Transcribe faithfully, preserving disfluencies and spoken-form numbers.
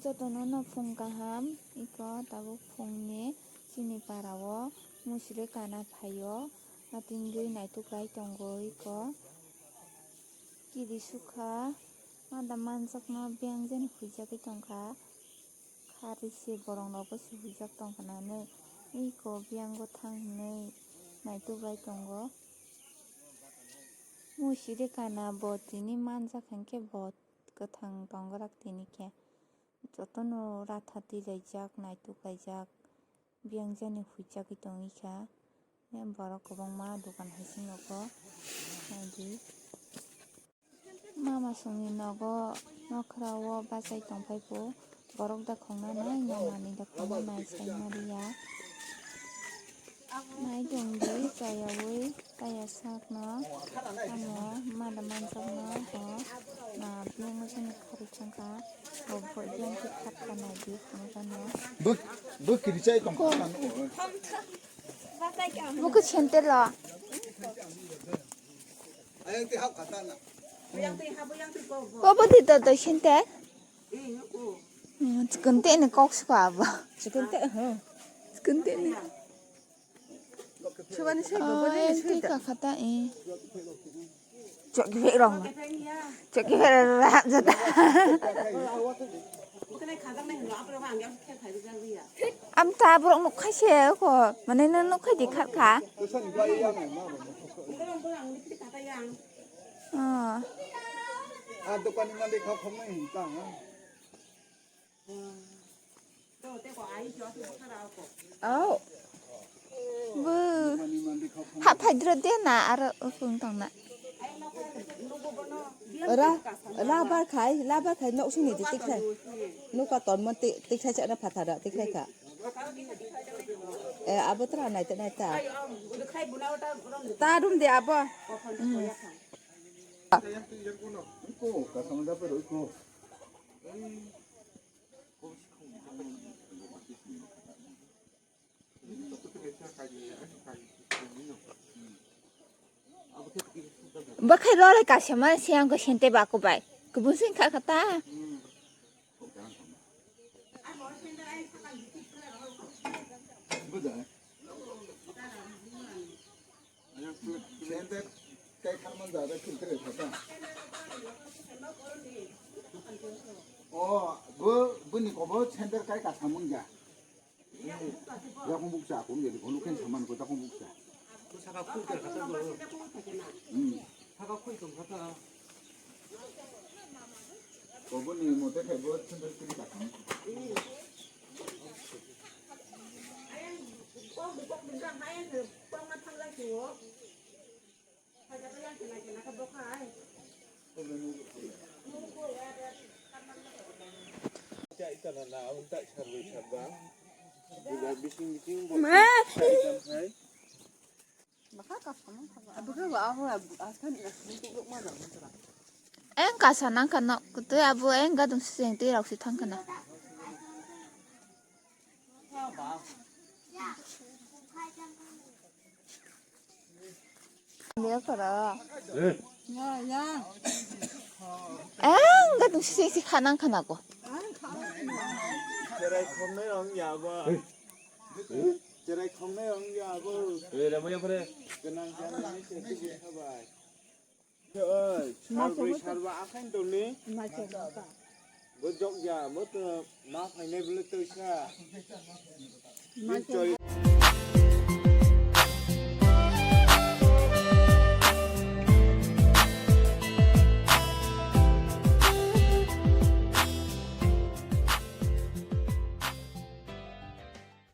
Jotono no phung kaham, iko tabuk phungni chini para o musri kana phaio, atingwi naituk lai tongo iko. Kiri sukha, mada manjakno biyang jani huijagwi tongkha. Khari se borok rok bo se huijak tongkha nani. Iko biyang bwthang hinwi naituk lai tongo. Musri kana bo tini manjak hinkhe bo kwthang tongwrak tini khe. Jotono ratha twi laijak, naituk laijak, biyang jani huijagwi tongwi kha. Borok kwbangma dokan hai se nogo naidi. Mama songni nogo nokhrao bachai tongphai pho. Borok da khongna nai, mama ni da khongna nai sai ma riya. Nai tong di, chayawi, chaya sakno, amo mada manjakno, ho, na, biyang jani khari changkha, ho, bo, biyang khe khat kha nai di, khongkha no. Bo, bo kiri chai tong kha no. Buku chente lo. Ayang ti hap kha ta na. Bo, bo di to, to chente. Hmm, chikon te ni kok suka abo. Chikon te, hmm. Chikon te ni. Subani se, ah, gobani yang se ti ta. Kakata, eh. Chok ki rong. Chok ki rong jata. Am ta borok nuk khai se ko. Mane na nuk khai di khat kha. Ah. Ah, dokan ni mande kha khom nai hin ta, ha? Au. Bu. Ha phaidro de na aro ufung tong na. Ra, labar khai, labar khai nok sini de tik khai. Noka ton mon tik, tik khai chana phathara tik khai kha. Eh, abo tra nai ta nai ta. Ta dum de abo. Hmm. Bakhai lore kaisa ma siyang ko sente ba ko bai. Kubun sing kha kata. Sente kai kharman jaga filter kha ta. O, bo, boni kobo sente kai ka samung ja. Yakung bukcha akung jadi kono khen saman ko takung bukcha. Saka khui ka kata bo. Hmm. Saka khui tong kata. Kobo ni mote khai bo sente kini ka samung. Eng kasa nang kha nok twi abo eng gadung seng twi rok si thang khana. Eng gadung seng si khanang khana ko. Cherai khomnai rong ya ba. Cherai khomnai rong ya ba. Kenang kenang ni se twi khabai. Oi, sarbai sarba akhai tongni. Bo jokya, bo to ma phainai bwle toisa. Ni choi.